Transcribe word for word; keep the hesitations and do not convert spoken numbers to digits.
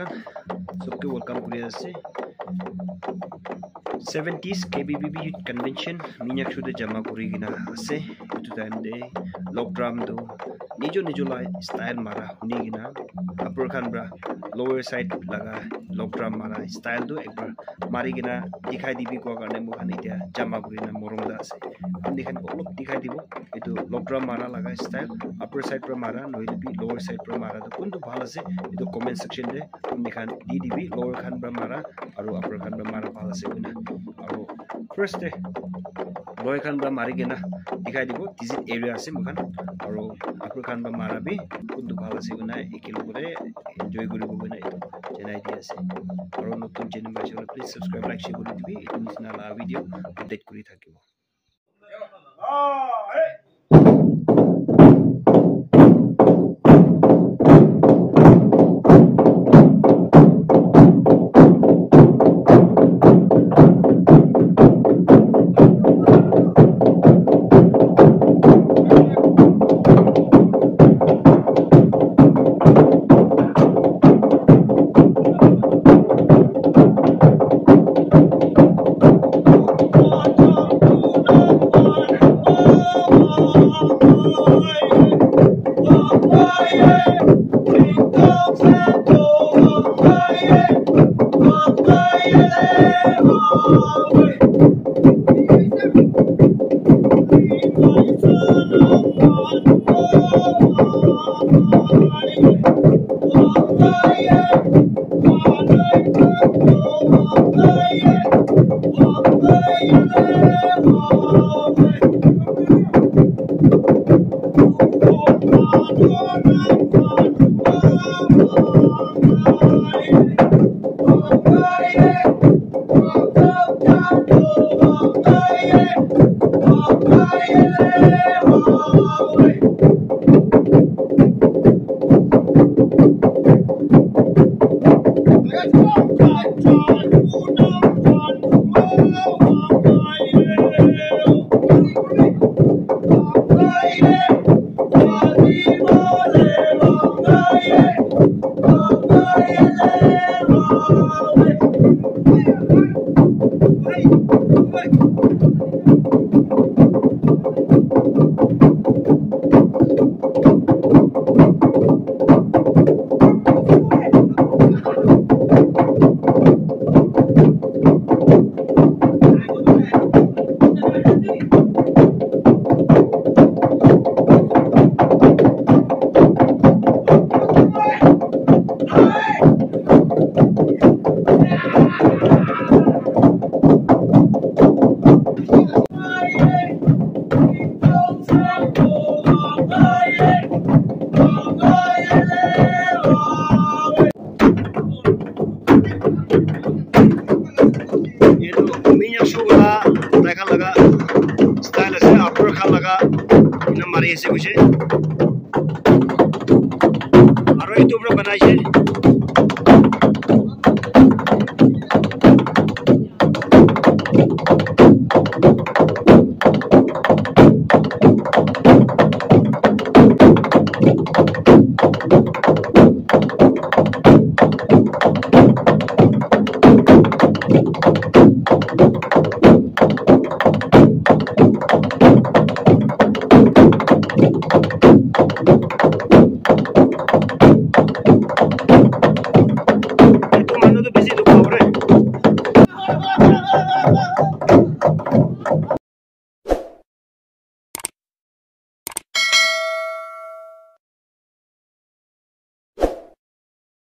Sobke welcome kuri ase. Seventies K B B B Youth Convention Minyak Shu te jama kuri kena ase. Etu time te log drum tu nijo nijo la style mara huni kena upper khan pra lower side laga log drum mara style tu ekbar mari kena dikhai dibi koa karne moi khan etia jama kuri na morom da ase. Apni khan olop dikhai dibo etu log drum mara laga style, upper side pra mara nohile bi lower side pra mara tu kuntu bhal ase, etu comment section te apni khan di dibi, lower khan pra mara aru upper khan pra mara bhal ase koina. Aru first te lower khan pra mari kena dikhai dibo, tizit area ase moi khan, aru upper khan pra mara bi kuntu bhal ase koina ekelogore enjoy kuribo koina etu janai di ase. Aru notun channel pra ase koile please subscribe, like, share kuri dibi, etu nisina la video update kuri thakibo. Etu Minyak Shu la tai khan laga style ase, upper khan laga ena mari ase koise. Aru etu para banai se.